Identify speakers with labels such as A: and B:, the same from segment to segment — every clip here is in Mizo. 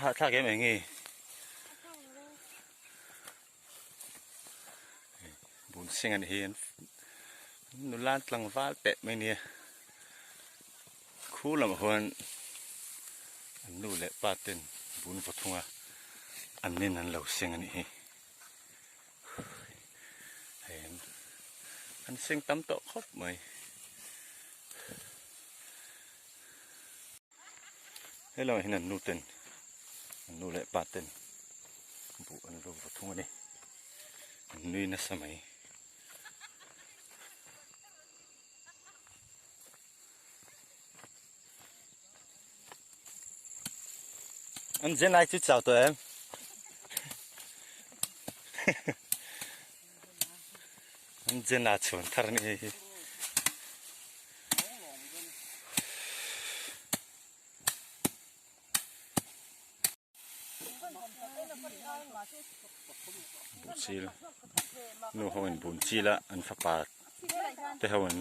A: Hahthlak em eng nge? Bun seng anih hi an nula tlangval teh mai nia. Khu lamah huan an nu leh pa ten bun vaw thung a, an nin an lo seng anih hi. Hei an seng tam tawh khawp mai. He lamah hian an nu ten an nu leh pa ten buh an lo vaw thung a ni an nui nasa mai. An zen lai chu chau tawh em? An zen a chhuan thar a ni hei hi. Buhchil nu ho in bun chil a an fapa te ho in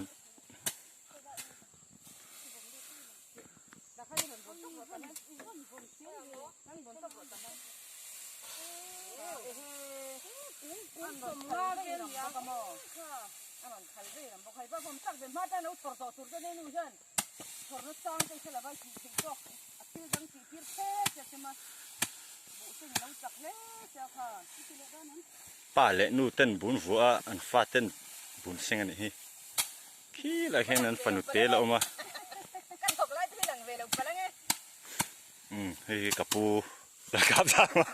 A: Pa leh nu ten bun vuah a an fa ten bun seng a nih hi khi lai hian an fanu te la awm a umm hei hi ka pu la kap zam a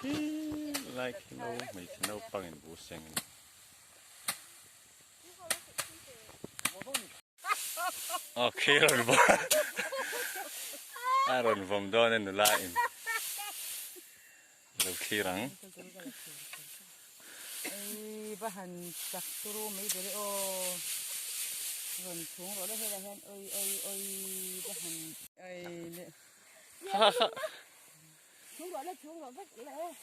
A: Khi lai khi no hmeichhe naupang in bu seng a ni. Aw khi rawn vawm a rawn vawm dawn a nula in lo thlir ang.
B: Ei va han chak turu mai ber e aw rawn chhung rawh le helai hian oi oi oi va han ei le
A: Ha ha.
B: Chhung rawh le chhung rawh vek le awm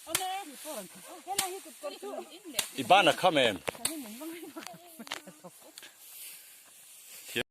B: e helai hi kut kawr chu
A: I ban a kham em?